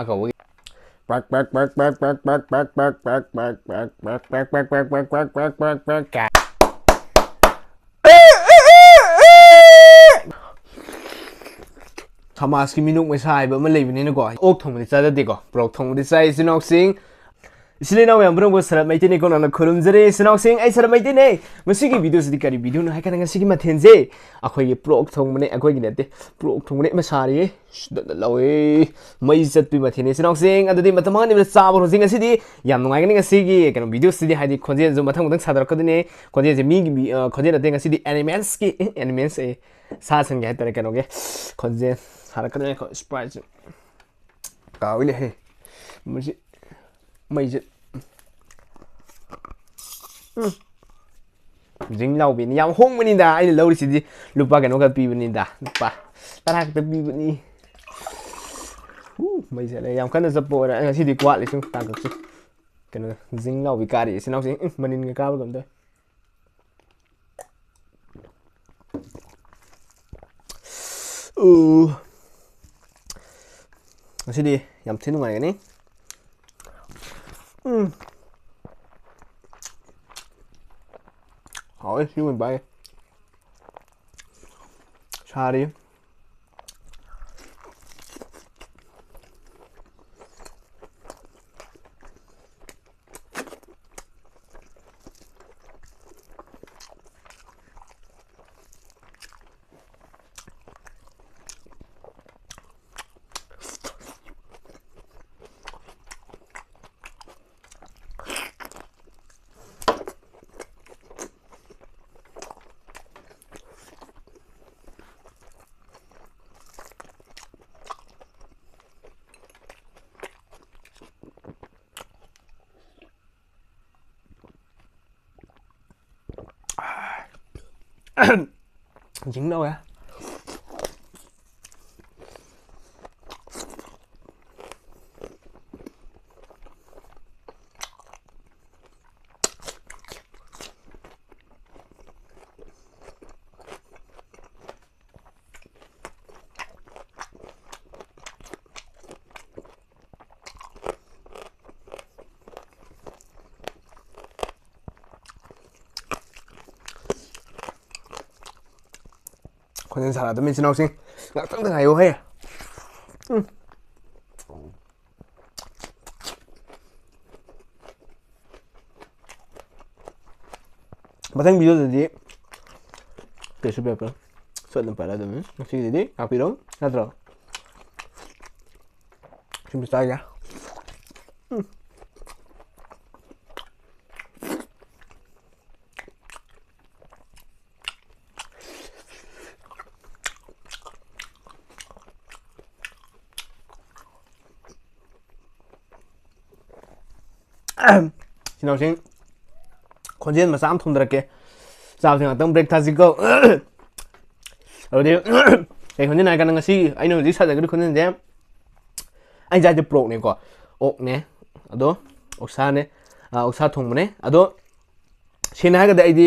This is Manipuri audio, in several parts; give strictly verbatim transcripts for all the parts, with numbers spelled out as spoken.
ꯀꯧꯕꯒꯤ꯫ ꯄ꯭ꯔꯛ, ꯄ꯭ꯔꯛ, ꯄ꯭ꯔꯛ, ꯄ꯭ꯔꯛ, ꯄ꯭ꯔꯛ, ꯄ꯭ꯔꯛ, ꯄ꯭ꯔꯛ, ꯄ꯭ꯔꯛ, ꯄ꯭ꯔꯛ, ꯄ꯭ꯔꯛ, ꯄ꯭ꯔꯛ, ꯄ꯭ꯔꯛ, ꯄ꯭ꯔꯛ, ꯄ꯭ꯔꯛ, ꯄ꯭ꯔꯛ, ꯄ꯭ꯔꯛ, ꯄ꯭ꯔꯛ, ꯄ꯭ꯔꯛ, ꯀꯥꯏ꯫ ꯁꯃꯥꯖꯀꯤ ꯃꯤꯅꯣꯛ ꯃꯩꯁꯥ ꯍꯥꯏꯕ ꯑꯃ ꯂꯩꯕꯅꯤꯅꯀꯣ, ꯑꯣꯛ ꯊꯣꯡꯕꯗꯤ ꯆꯥꯖꯗꯦꯀꯣ, ꯄꯣꯔꯣꯛ ꯊꯣꯡꯕꯗꯤ ꯆꯥꯏ, ꯏꯆꯤꯟ ꯏꯅꯥꯎꯁꯤꯡ꯫ ꯏꯆꯤꯜ ꯏꯅꯥꯎ ꯃꯌꯥꯝ ꯄꯨꯝꯅꯃꯛꯄꯨ ꯁꯔꯞ ꯃꯩꯇꯩꯅ ꯏꯀꯣꯟ ꯅꯥꯅ ꯈꯨꯔꯨꯝꯖꯔꯤ, ꯏꯆꯤꯟ ꯏꯅꯥꯎꯁꯤꯡ꯫ ꯑꯩ ꯁꯔꯞ ꯃꯩꯇꯩꯅꯦ꯫ ꯉꯁꯤꯒꯤ ꯚꯤꯗꯤꯑꯣꯁꯤꯗꯤ ꯀꯔꯤ ꯚꯤꯗꯤꯑꯣꯅꯣ ꯍꯥꯏ ꯀꯥꯟꯗ, ꯉꯁꯤꯒꯤ ꯃꯊꯦꯜꯁꯦ ꯑꯩꯈꯣꯏꯒꯤ ꯄꯣꯔꯣꯛ ꯊꯣꯡꯕꯅꯦ, ꯑꯩꯈꯣꯏꯒꯤ ꯅꯠꯇꯦ, ꯄꯣꯔꯣꯛ ꯊꯣꯡꯕꯅꯦ ꯑꯃ ꯁꯥꯔꯤꯌꯦ꯫ ꯁꯤꯗꯅ ꯂꯧꯋꯦ꯫ ꯃꯩ ꯆꯠꯄꯤ ꯃꯊꯦꯜꯅꯤ, ꯏꯆꯤꯟ ꯏꯅꯥꯎꯁꯤꯡ꯫ ꯑꯗꯨꯗꯤ ꯃꯇꯝ ꯃꯥꯡꯍꯟꯗꯕꯤꯗ ꯆꯥꯕ ꯍꯧꯔꯁꯤ꯫ ꯉꯁꯤꯗꯤ ꯌꯥꯝ ꯅꯨꯡꯉꯥꯏꯒꯅꯤ ꯉꯁꯤꯒꯤ ꯀꯩꯅꯣ ꯚꯤꯗꯤꯑꯣꯁꯤꯗꯤ, ꯍꯥꯏꯗꯤ ꯈꯣꯟꯖꯦꯜꯁꯨ ꯃꯊꯪ ꯃꯊꯪ ꯁꯥꯗꯣꯔꯛꯀꯗꯣꯏꯅꯦ꯫ ꯈꯣꯟꯖꯦꯜꯁꯦ ꯃꯤꯒꯤ ꯃꯤ-, ꯑ, ꯈꯣꯟꯖꯦꯜ ꯅꯠꯇꯦ, ꯉꯁꯤꯗꯤ ꯑꯦꯅꯤꯃꯦꯜꯁꯀꯤ, ꯑꯦ, ꯑꯦꯅꯤꯃꯦꯜꯁ, ꯑꯦ, ꯁꯥ ꯁꯟꯒꯤ ꯍꯥꯏꯇꯥꯔꯦ, ꯀꯩꯅꯣꯒꯤ ꯈꯣꯟꯖꯦꯜ ꯁꯥꯔꯛꯀꯗꯣꯏꯅꯦ꯫ ꯁꯄ꯭ꯔꯥꯏꯠꯁꯦ ꯀꯥꯎꯏꯅꯦꯍꯦ꯫ ꯃꯁꯤ ꯃꯩꯁꯦ꯫ ꯎꯝ꯫ ꯖꯤꯡ ꯂꯥꯎꯕꯤꯅꯤ꯫ ꯌꯥꯝ ꯍꯣꯡꯕꯅꯤꯗ꯫ ꯑꯩꯅ ꯂꯧꯔꯤꯁꯤꯗꯤ ꯂꯨꯄꯥ ꯀꯩꯅꯣ ꯈꯛ ꯄꯤꯕꯅꯤꯗ꯫ ꯂꯨꯄꯥ ꯇꯔꯥ ꯈꯛꯇ ꯄꯤꯕꯅꯤ꯫ ꯎ, ꯃꯩ ꯆꯠꯂꯦ꯫ ꯌꯥꯝ ꯀꯟꯅ ꯆꯞꯄ ꯑꯣꯏꯔꯦ꯫ ꯉꯁꯤꯗꯤ ꯋꯥꯠꯂꯤ ꯁꯨꯝ ꯇꯥꯡꯀꯛꯁꯦ꯫ ꯀꯩꯅꯣ, ꯖꯤꯡ ꯂꯥꯎꯕꯤ ꯀꯥꯔꯤ ꯏꯆꯤꯟ ꯏꯅꯥꯎꯁꯤꯡ꯫ ꯎꯝ, ꯃꯅꯤꯟꯒ ꯀꯥꯕ ꯀꯝꯗꯧ꯫ ꯎ꯫ ꯉꯁꯤꯗꯤ ꯌꯥꯝ ꯊꯤ ꯅꯨꯡꯉꯥꯏꯒꯅꯤ꯫ ꯎꯝ꯫ ꯍꯥꯎꯋꯦ, ꯁꯤ ꯑꯣꯏꯅ ꯄꯥꯏꯒꯦ꯫ ꯁꯥꯔꯤ꯫ ꯖꯤꯡ ꯂꯥꯎꯋꯦ꯫ ꯈꯣꯟꯖꯦꯜ ꯁꯥꯔꯛꯑꯗꯕꯅꯤ ꯏꯆꯤꯟ ꯏꯅꯥꯎꯁꯤꯡ, ꯉꯥꯛꯇꯪꯗ ꯉꯥꯏꯌꯨ ꯍꯦ꯫ ꯎꯝ꯫ ꯃꯊꯪ ꯚꯤꯗꯤꯑꯣꯗꯗꯤ ꯇꯤꯁꯨ ꯄꯦꯄꯔ ꯁꯣꯠꯅ ꯄꯥꯏꯔꯛꯑꯗꯕꯅꯤ꯫ ꯉꯁꯤꯒꯤꯗꯤ ꯉꯥꯛꯄꯤꯔꯣ, ꯅꯠꯇ꯭ꯔꯣ? ꯁꯤꯃ ꯆꯥꯒꯦ꯫ ꯎꯝ꯫ ꯏꯆꯤꯟ ꯏꯅꯥꯎꯁꯤꯡ, ꯈꯣꯟꯖꯦꯜ ꯃꯆꯥ ꯑꯃ ꯊꯣꯡꯗꯔꯛꯀꯦ꯫ ꯆꯥꯕꯁꯦ ꯉꯥꯛꯇꯪ ꯕ꯭ꯔꯦꯛ ꯊꯥꯁꯤꯀꯣ꯫ ꯑꯗꯨꯗꯤ ꯀꯩ ꯈꯣꯟꯖꯦꯜ ꯍꯥꯏ ꯀꯥꯟꯗ, ꯉꯁꯤ ꯑꯩꯅ ꯍꯧꯖꯤꯛ ꯁꯥꯖꯒꯗꯧꯔꯤꯕ ꯈꯣꯟꯖꯦꯜꯁꯦ, ꯑꯩꯅ ꯆꯥꯏꯁꯦ ꯄꯣꯔꯛꯅꯦꯀꯣ, ꯑꯣꯛꯅꯦ, ꯑꯗꯣ ꯑꯣꯛꯁꯥꯅꯦ, ꯑ, ꯑꯣꯛꯁꯥ ꯊꯣꯡꯕꯅꯦ꯫ ꯑꯗꯣ ꯁꯦꯡꯅ ꯍꯥꯏꯔꯒꯗꯤ ꯑꯩꯗꯤ,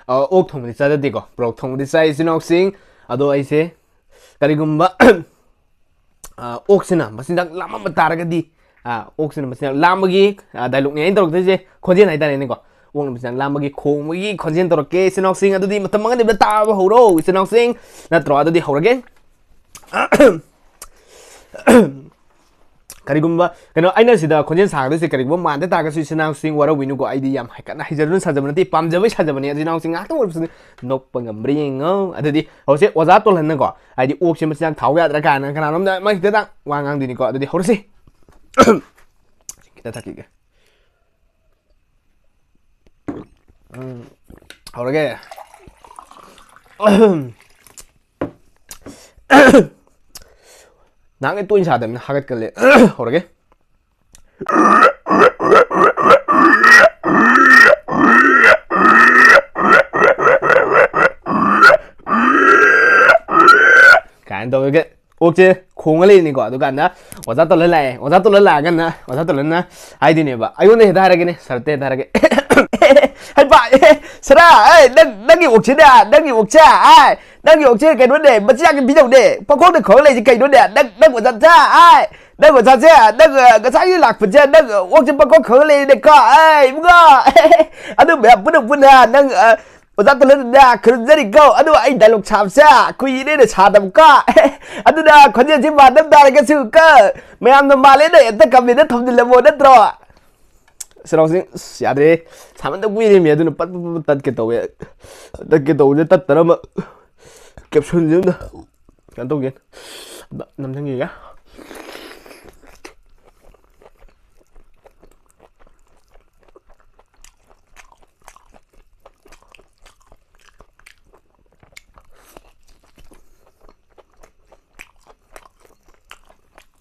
ꯑ, ꯑꯣꯛ ꯊꯣꯡꯕꯗꯤ ꯆꯥꯖꯗꯦꯀꯣ, ꯄꯣꯔꯛ ꯊꯣꯡꯕꯗꯤ ꯆꯥꯏ ꯏꯆꯤꯟ ꯏꯅꯥꯎꯁꯤꯡ꯫ ꯑꯗꯣ ꯑꯩꯁꯦ ꯀꯔꯤꯒꯨꯝꯕ ꯑ, ꯑꯣꯛꯁꯤꯅ ꯃꯆꯤꯟꯖꯥꯛ ꯂꯥꯝꯃꯝꯕ ꯇꯥꯔꯒꯗꯤ, ꯑ, ꯑꯣꯛꯁꯤꯅ ꯃꯆꯤꯟꯖꯥꯛ ꯂꯥꯝꯕꯒꯤ, ꯑ, ꯗꯥꯏꯂꯣꯛꯅꯦ ꯑꯩꯅ ꯇꯧꯔꯛꯇꯣꯏꯁꯦ, ꯈꯣꯟꯖꯦꯜ ꯍꯥꯏꯇꯥꯔꯦꯅꯦꯀꯣ꯫ ꯑꯣꯛꯅ ꯃꯆꯤꯟꯖꯥꯛ ꯂꯥꯝꯕꯒꯤ ꯈꯣꯡꯕꯒꯤ ꯈꯣꯟꯖꯦꯜ ꯇꯧꯔꯛꯀꯦ ꯏꯆꯤꯟ ꯏꯅꯥꯎꯁꯤꯡ꯫ ꯑꯗꯨꯗꯤ ꯃꯇꯝ ꯃꯥꯡꯍꯟꯗꯕꯤꯗ ꯇꯥꯕ ꯍꯧꯔꯣ ꯏꯆꯤꯟ ꯏꯅꯥꯎꯁꯤꯡ, ꯅꯠꯇ꯭ꯔꯣ? ꯑꯗꯨꯗꯤ ꯍꯧꯔꯒꯦ꯫ ꯀꯔꯤꯒꯨꯝꯕ, ꯀꯩꯅꯣ, ꯑꯩꯅ ꯁꯤꯗ ꯈꯣꯟꯖꯦꯜ ꯁꯥꯒꯗꯣꯏꯁꯦ ꯀꯔꯤꯒꯨꯝꯕ ꯃꯥꯟꯗ ꯇꯥꯔꯒꯁꯨ ꯏꯆꯤꯟ ꯏꯅꯥꯎꯁꯤꯡ ꯋꯥꯔꯧꯕꯤꯅꯨꯀꯣ꯫ ꯑꯩꯗꯤ ꯌꯥꯝ ꯀꯟꯅ ꯍꯩꯖꯗꯨꯅ ꯁꯥꯖꯕ ꯅꯠꯇꯦ, ꯄꯥꯝꯖꯕꯩ ꯁꯥꯖꯕꯅꯦ꯫ ꯏꯆꯤꯟ ꯏꯅꯥꯎꯁꯤꯡ ꯉꯥꯏꯍꯥꯛꯇꯪ ꯑꯣꯏꯔꯕꯁꯨ ꯅꯣꯛꯄ ꯉꯝꯕ꯭ꯔꯥ ꯌꯦꯡꯉꯣ꯫ ꯑꯗꯨꯗꯤ ꯍꯧꯖꯤꯛ ꯑꯣꯖꯥ ꯇꯣꯜꯍꯟꯅꯀꯣ, ꯍꯥꯏꯗꯤ ꯑꯣꯛꯁꯦ ꯃꯆꯤꯟꯖꯥꯛ ꯊꯥꯎ ꯌꯥꯗ꯭ꯔꯥ ꯀꯥꯏꯅ ꯀꯅꯥꯅꯣꯝꯗ ꯑꯃ ꯍꯦꯛꯇ ꯋꯥ ꯉꯥꯡꯗꯣꯏꯅꯤꯀꯣ꯫ ꯑꯗꯨꯗꯤ ꯍꯧꯔꯁꯤ꯫ ꯈꯤꯇ ꯊꯛꯈꯤꯒꯦ꯫ ꯎꯝ, ꯍꯧꯔꯒꯦ꯫ ꯅꯍꯥꯟꯒꯩ ꯇꯣꯏꯅ ꯁꯥꯗꯕꯅꯤꯅ ꯍꯥꯒꯠꯀꯜꯂꯦ꯫ ꯍꯧꯔꯒꯦ꯫ ꯀꯥꯏꯅ ꯇꯧꯔꯒ ꯑꯣꯛꯁꯦ ꯈꯣꯡꯉ ꯂꯩꯔꯤꯅꯤꯀꯣ꯫ ꯑꯗꯨꯀꯥꯟꯗ ꯑꯣꯖꯥ ꯇꯣꯜꯍꯟ ꯂꯥꯛꯑꯦ꯫ ꯑꯣꯖꯥ ꯇꯣꯜꯍꯟ ꯂꯥꯛꯑꯒꯅ ꯑꯣꯖꯥ ꯇꯣꯜꯍꯟꯅ ꯍꯥꯏꯗꯣꯏꯅꯦꯕ, ꯑꯩꯉꯣꯟꯗ ꯍꯦꯛꯇ ꯍꯥꯏꯔꯒꯦꯅꯦ, ꯁꯔꯠꯇ ꯍꯦꯛꯇ ꯍꯥꯏꯔꯒꯦ꯫ "ꯍꯩꯄꯥ, ꯑꯦ, ꯁꯔꯥ, ꯑꯦ, ꯅꯪ, ꯅꯪꯒꯤ ꯑꯣꯛꯁꯤꯅꯦ, ꯅꯪꯒꯤ ꯑꯣꯛꯁꯦ, ꯑꯥꯏ, ꯅꯪꯒꯤ ꯑꯣꯛꯁꯦ ꯀꯩꯅꯣꯅꯦ, ꯃꯆꯤꯟꯖꯥꯛꯀꯤ ꯄꯤꯖꯧꯅꯦ, ꯄꯪꯈꯣꯡꯗ ꯈꯣꯡ ꯂꯩꯁꯦ ꯀꯩꯅꯣꯅꯦ? ꯅꯪ, ꯅꯪ ꯑꯣꯖꯥꯁꯦ, ꯑꯥꯏ, ꯅꯪ ꯑꯣꯖꯥꯁꯦ, ꯅꯪ, ꯑ, ꯉꯁꯥꯏꯒꯤ ꯂꯥꯛꯄꯁꯦ, ꯅꯪ, ꯑ, ꯑꯣꯛꯁꯦ ꯄꯪꯈꯣꯡ ꯈꯣꯡ ꯂꯩꯔꯦꯅꯦꯀꯣ, ꯑꯥꯏ, ꯏꯕꯨꯡꯉꯣ, ꯑꯗꯨ ꯃꯌꯥꯝ ꯄꯨꯟꯅ, ꯄꯨꯟꯅ ꯅꯪ, ꯑ, ꯑꯣꯖꯥ ꯇꯣꯂꯟꯗ ꯈꯨꯔꯨꯝꯖꯔꯤꯀꯣ꯫ ꯑꯗꯨ ꯑꯩ ꯗꯥꯏꯂꯣꯛ ꯁꯥꯕꯁꯦ ꯀꯨꯏꯔꯦꯅꯦ ꯁꯥꯗꯕꯀꯣ꯫ ꯑꯗꯨꯅ ꯈꯣꯟꯖꯦꯜꯁꯤ ꯃꯥꯟꯅꯕ ꯇꯥꯔꯒꯁꯨ ꯀꯣ, ꯃꯌꯥꯝꯅ ꯃꯥꯜꯂꯦꯅ ꯍꯦꯛꯇ ꯀꯃꯦꯟꯗ ꯊꯣꯝꯖꯤꯜꯂꯝꯃꯣ ꯅꯠꯇ꯭ꯔꯣ? ꯁꯤꯔꯥꯎꯁꯤꯡ ꯑꯁ ꯌꯥꯗ꯭ꯔꯦ꯫ ꯁꯥꯃꯟꯗ ꯀꯨꯏꯔꯦꯃꯤ꯫ ꯑꯗꯨꯅ ꯄꯠ ꯄꯠ ꯄꯠ ꯇꯠꯀꯦ ꯇꯧꯋꯦ꯫ ꯇꯠꯀꯦ ꯇꯧꯕꯁꯦ ꯇꯠꯇꯅꯕ ꯀꯦꯞꯁꯨꯜꯁꯦ ꯑꯝꯇ ꯀꯩꯅꯣ ꯇꯧꯒꯦ꯫ ꯅꯝꯁꯤꯟꯈꯤꯒꯦ꯫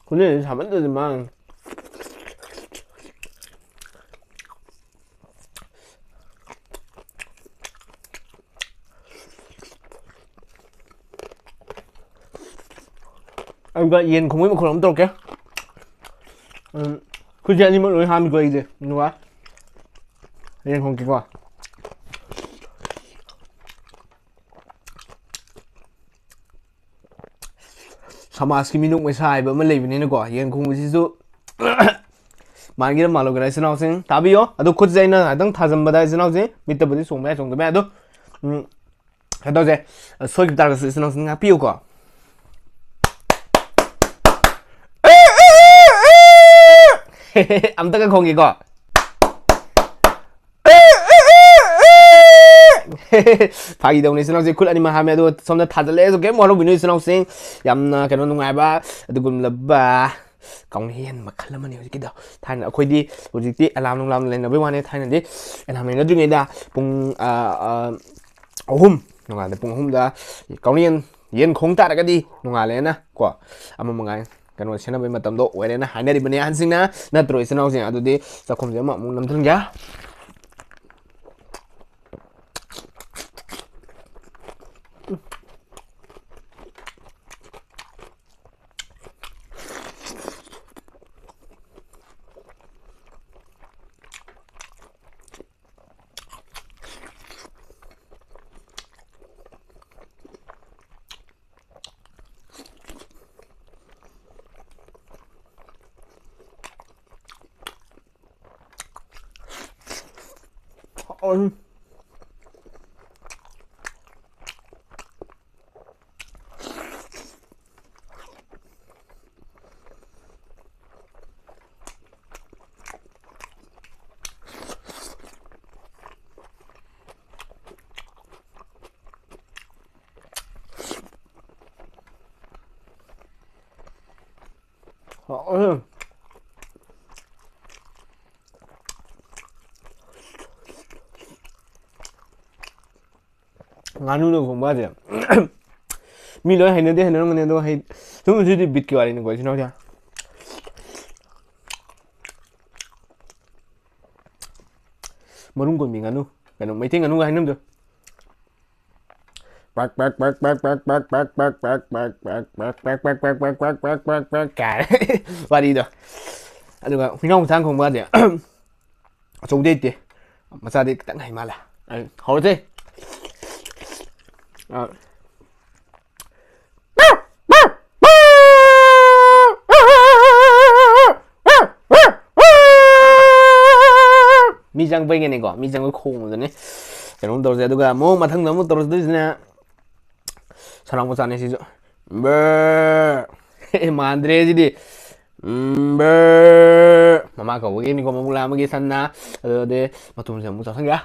ꯈꯣꯟꯖꯦꯜꯁꯦ ꯁꯥꯃꯟꯗꯗꯤ ꯃꯥꯡꯉꯦ꯫ ꯑꯗꯨꯒ ꯌꯦꯟ ꯈꯣꯡꯕꯩ ꯃꯈꯣꯜ ꯑꯃ ꯇꯧꯔꯛꯀꯦ꯫ ꯎꯝ, ꯈꯨꯠꯁꯦ ꯑꯅꯤꯃꯛ ꯂꯣꯏ ꯍꯥꯝꯃꯤꯀꯣ ꯑꯩꯁꯦ꯫ ꯑꯗꯨꯒ ꯌꯦꯡꯍꯧꯒꯦꯀꯣ꯫ ꯁꯃꯥꯖꯀꯤ ꯃꯤꯅꯣꯛ ꯃꯩꯁꯥ ꯍꯥꯏꯕ ꯑꯃ ꯂꯩꯕꯅꯤꯅꯀꯣ, ꯌꯦꯟ ꯈꯣꯡꯕꯁꯤꯁꯨ ꯃꯥꯟꯒꯦꯔꯥ ꯃꯥꯜꯂꯣꯏꯒꯦꯔꯥ, ꯏꯆꯤꯟ ꯏꯅꯥꯎꯁꯤꯡ ꯇꯥꯕꯤꯌꯣ꯫ ꯑꯗꯣ ꯈꯨꯠꯁꯦ ꯑꯩꯅ ꯉꯥꯛꯇꯪ ꯊꯥꯖꯟꯕꯗ, ꯏꯆꯤꯟ ꯏꯅꯥꯎꯁꯤꯡ, ꯃꯤꯠꯇꯕꯨꯗꯤ ꯆꯣꯡꯕ ꯌꯥꯏ, ꯆꯣꯡꯗꯕ ꯌꯥꯏ꯫ ꯑꯗꯣ, ꯎꯝ, ꯀꯩꯅꯣ ꯇꯧꯁꯦ, ꯁꯣꯏꯈꯤꯕ ꯇꯥꯔꯒꯁꯨ ꯏꯆꯤꯟ ꯏꯅꯥꯎꯁꯤꯡ ꯉꯥꯛꯄꯤꯌꯨꯀꯣ꯫ ꯑꯝꯇꯒ ꯈꯣꯡꯒꯦꯀꯣ꯫ ꯐꯥꯒꯤ ꯇꯧꯅꯤ, ꯏꯆꯤꯟ ꯏꯅꯥꯎꯁꯦ ꯈꯨꯠ ꯑꯅꯤꯃꯛ ꯍꯥꯝꯃꯦ꯫ ꯑꯗꯨꯒ ꯁꯣꯝꯗ ꯊꯥꯖꯜꯂꯛꯑꯦ꯫ ꯑꯗꯨ ꯀꯩꯝ ꯋꯥꯔꯧꯕꯤꯅꯨ, ꯏꯆꯤꯟ ꯏꯅꯥꯎꯁꯤꯡ꯫ ꯌꯥꯝꯅ ꯀꯩꯅꯣ ꯅꯨꯡꯉꯥꯏꯕ ꯑꯗꯨꯒꯨꯝꯂꯕ ꯀꯥꯎꯅ ꯌꯦꯟ ꯃꯈꯜ ꯑꯃꯅꯤ ꯍꯧꯖꯤꯛꯀꯤꯗꯣ꯫ ꯊꯥꯏꯅ ꯑꯩꯈꯣꯏꯗꯤ ꯍꯧꯖꯤꯛꯇꯤ ꯑꯦꯂꯥꯝ ꯅꯨꯡꯂꯥꯝ ꯂꯩꯅꯕꯩ ꯋꯥꯅꯤ꯫ ꯊꯥꯏꯅꯗꯤ ꯑꯦꯂꯥꯝ ꯂꯩꯅꯗ꯭ꯔꯤꯉꯩꯗ ꯄꯨꯡ, ꯑ, ꯑ, ꯑꯍꯨꯝ, ꯅꯣꯡꯉꯥꯜꯂꯦ ꯄꯨꯡ ꯑꯍꯨꯝꯗ ꯀꯥꯎꯅ ꯌꯦꯟ, ꯌꯦꯟ ꯈꯣꯡ ꯇꯥꯔꯒꯗꯤ ꯅꯣꯡꯉꯥꯜꯂꯦꯅ ꯀꯣ, ꯑꯃ ꯃꯉꯥꯏ ꯀꯩꯅꯣ ꯁꯦꯟꯅꯕꯩ ꯃꯇꯝꯗꯣ ꯑꯣꯏꯔꯦꯅ ꯍꯥꯏꯅꯔꯤꯕꯅꯦ ꯑꯍꯟꯁꯤꯡꯅ, ꯅꯠꯇ꯭ꯔꯣ ꯏꯆꯤꯟ ꯏꯅꯥꯎꯁꯤꯡ? ꯑꯗꯨꯗꯤ ꯆꯥꯛꯈꯨꯝꯁꯦ ꯑꯃ ꯑꯃꯨꯛ ꯅꯝꯊꯟꯒꯦ꯫ ꯉꯥꯅꯨꯅ ꯊꯣꯡꯕꯁꯦ ꯃꯤ ꯂꯣꯏ ꯍꯩꯅꯗꯦ, ꯍꯩꯅꯔꯝꯒꯅꯤ, ꯑꯗꯣ ꯍꯩ, ꯁꯨꯝ ꯁꯤꯗꯤ ꯕꯤꯠꯀꯤ ꯋꯥꯔꯤꯅꯤꯀꯣ, ꯏꯆꯤꯟ ꯏꯅꯥꯎꯁꯦ꯫ ꯃꯔꯨꯝ ꯀꯣꯟꯕꯤ ꯉꯥꯅꯨ, ꯀꯩꯅꯣ, ꯃꯩꯇꯩ ꯉꯥꯅꯨꯒ ꯍꯥꯏꯅꯕꯗꯣ꯫ ꯄ꯭ꯔꯛ, ꯄ꯭ꯔꯛ, ꯄ꯭ꯔꯛ, ꯄ꯭ꯔꯛ, ꯄ꯭ꯔꯛ, ꯄ꯭ꯔꯛ, ꯄ꯭ꯔꯛ, ꯄ꯭ꯔꯛ, ꯄ꯭ꯔꯛ, ꯄ꯭ꯔꯛ, ꯄ꯭ꯔꯛ, ꯄ꯭ꯔꯛ, ꯄ꯭ꯔꯛ, ꯄ꯭ꯔꯛ, ꯄ꯭ꯔꯛ, ꯄ꯭ꯔꯛ, ꯄ꯭ꯔꯛ, ꯄ꯭ꯔꯛ ꯀꯥꯏ꯫ ꯋꯥꯔꯤꯗꯣ꯫ ꯑꯗꯨꯒ ꯍꯨꯏꯅꯥꯎ ꯃꯆꯥ ꯈꯣꯡꯕꯗꯤ ꯑꯆꯧꯕꯗꯤ ꯍꯩꯇꯦ꯫ ꯃꯆꯥꯗꯤ ꯈꯤꯇꯪ ꯍꯩ ꯃꯥꯜꯂꯦ꯫ ꯑꯩ ꯍꯧꯔꯁꯦ꯫ ꯑ꯫ ꯃꯤ ꯆꯪꯕꯩꯒꯤꯅꯤꯀꯣ, ꯃꯤ ꯆꯪꯕꯩ ꯈꯣꯡꯕꯗꯨꯅꯤ꯫ ꯀꯩꯅꯣꯝ ꯇꯧꯔꯁꯦ, ꯑꯗꯨꯒ ꯑꯃꯨꯛ ꯃꯊꯪꯗ ꯑꯃꯨꯛ ꯇꯧꯔꯛꯇꯣꯏꯁꯤꯅ ꯁꯅꯥ ꯃꯆꯥꯅꯦ ꯁꯤꯁꯨ꯫ ꯕ꯭ꯔ꯫ ꯑꯦ, ꯃꯥꯟꯗ꯭ꯔꯦ ꯁꯤꯗꯤ꯫ ꯎꯝ, ꯕ꯭ꯔ꯫ ꯃꯃꯥ ꯀꯧꯕꯒꯤꯅꯤꯀꯣ, ꯃꯕꯨꯛ ꯂꯥꯝꯕꯒꯤ ꯁꯟꯅ꯫ ꯑꯗꯨꯗꯤ ꯃꯇꯨꯝꯁꯦ ꯑꯃꯨꯛ ꯆꯥꯁꯟꯒꯦ꯫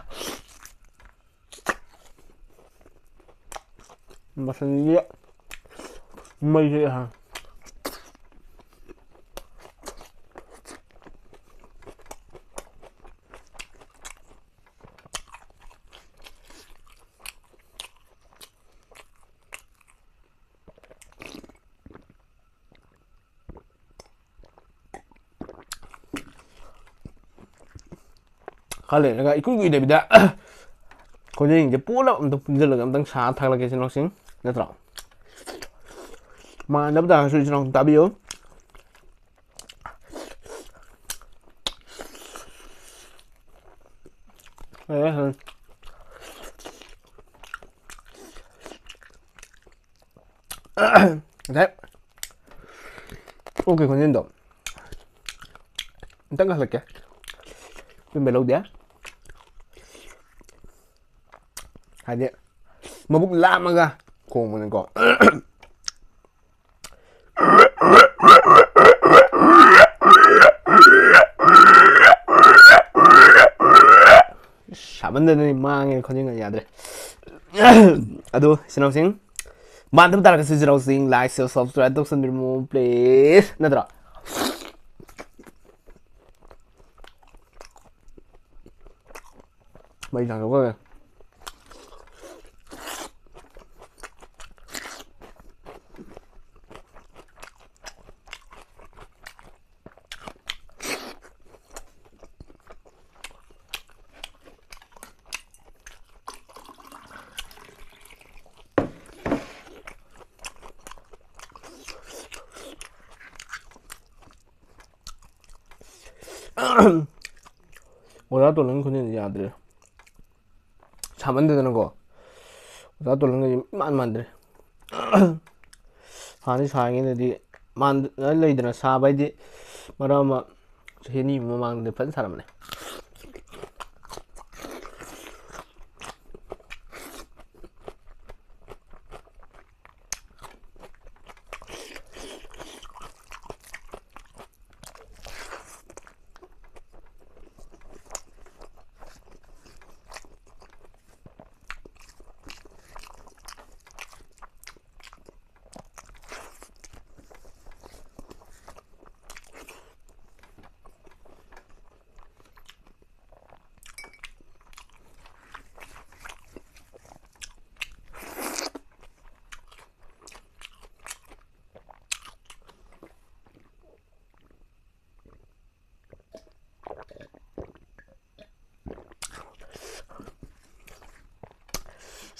ꯃꯁꯟꯁꯦ ꯃꯩꯁꯦ ꯍꯥ꯫ ꯈꯔ ꯂꯩꯔꯒ ꯏꯀꯨꯏ ꯀꯨꯏꯗꯕꯤꯗ ꯈꯣꯟꯖꯦꯜꯁꯤꯡꯁꯦ ꯄꯨꯂꯞ ꯑꯝꯇ ꯄꯨꯟꯁꯤꯜꯂꯒ ꯑꯝꯇꯪ ꯁꯥꯔ ꯊꯥꯒꯠꯂꯛꯀꯦ, ꯏꯆꯤꯟ ꯏꯅꯥꯎꯁꯤꯡ, ꯅꯠꯇ꯭ꯔꯣ? ꯃꯥꯟꯅꯗꯕ ꯇꯥꯔꯒꯁꯨ ꯏꯆꯤꯟ ꯏꯅꯥꯎ ꯇꯥꯕꯤꯌꯨ꯫ ꯉꯁꯥꯏ ꯑꯣꯛꯀꯤ ꯈꯣꯟꯖꯦꯜꯗꯣ ꯑꯝꯇꯪ ꯍꯜꯂꯛꯀꯦ꯫ ꯇꯨꯝꯕ ꯂꯧꯗꯦ꯫ ꯍꯥꯏꯗꯤ ꯃꯕꯨꯛ ꯂꯥꯝꯃꯒ ꯈꯣꯡꯕꯅꯤꯀꯣ꯫ ꯁꯥꯃꯟꯗꯅꯅꯦ ꯃꯥꯡꯉꯦ, ꯈꯣꯟꯖꯦꯜꯒ ꯌꯥꯗ꯭ꯔꯦ꯫ ꯑꯗꯣ ꯏꯆꯤꯟ ꯏꯅꯥꯎꯁꯤꯡ, ꯃꯥꯟꯅꯗꯕ ꯇꯥꯔꯒꯁꯨ ꯏꯆꯤꯟ ꯏꯅꯥꯎꯁꯤꯡ, like, share, subscribe ꯇꯧꯁꯟꯕꯤꯔꯝꯃꯣ, please, ꯅꯠꯇ꯭ꯔꯣ? ꯃꯩ ꯊꯥꯡꯒꯠꯈ꯭ꯔꯦ꯫ ꯑꯣꯖꯥ ꯇꯣꯂꯟ ꯈꯣꯟꯖꯦꯜꯁꯦ ꯌꯥꯗ꯭ꯔꯦ꯫ ꯁꯥꯃꯟꯗꯗꯅꯀꯣ꯫ ꯑꯣꯖꯥ ꯇꯣꯂꯟꯒꯁꯦ ꯏꯃꯥꯟ ꯃꯥꯟꯗ꯭ꯔꯦ꯫ ꯍꯥꯟꯅꯗꯤ ꯁꯥꯔꯤꯉꯩꯗꯗꯤ ꯃꯥꯟ-, ꯂꯩꯗꯅ ꯁꯥꯕ ꯍꯥꯏꯗꯤ ꯃꯔꯛ ꯑꯃ ꯆꯍꯤ ꯑꯅꯤꯃꯨꯛ ꯃꯃꯥꯡꯗꯗꯤ ꯐꯖꯅ ꯁꯥꯔꯝꯕꯅꯦ꯫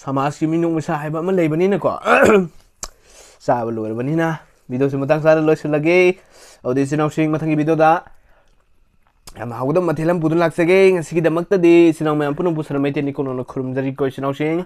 ꯁꯃꯥꯖꯀꯤ ꯃꯤꯅꯣꯛ ꯃꯩꯁꯥ ꯍꯥꯏꯕ ꯑꯃ ꯂꯩꯕꯅꯤꯅꯀꯣ꯫ ꯆꯥꯕ ꯂꯣꯏꯔꯕꯅꯤꯅ videoꯁꯤ ꯃꯇꯥꯡ ꯆꯥꯅ ꯂꯣꯏꯁꯤꯜꯂꯒꯦ꯫ ꯑꯗꯨꯗꯤ ꯏꯆꯤꯟ ꯏꯅꯥꯎꯁꯤꯡ, ꯃꯊꯪꯒꯤ videoꯗ ꯌꯥꯝꯅ ꯍꯥꯎꯒꯗꯕ ꯃꯊꯦꯜ ꯑꯃ ꯄꯨꯗꯨꯅ ꯂꯥꯛꯆꯒꯦ꯫ ꯉꯁꯤꯒꯤꯗꯃꯛꯇꯗꯤ ꯏꯆꯤꯟ ꯏꯅꯥꯎ ꯃꯌꯥꯝ ꯄꯨꯝꯅꯃꯛꯄꯨ ꯁꯅꯥꯃꯍꯤ ꯇꯦꯟ ꯏꯀꯣꯛꯅꯧꯅ ꯈꯨꯔꯨꯝꯖꯔꯤꯀꯣ ꯏꯆꯤꯟ ꯏꯅꯥꯎꯁꯤꯡ꯫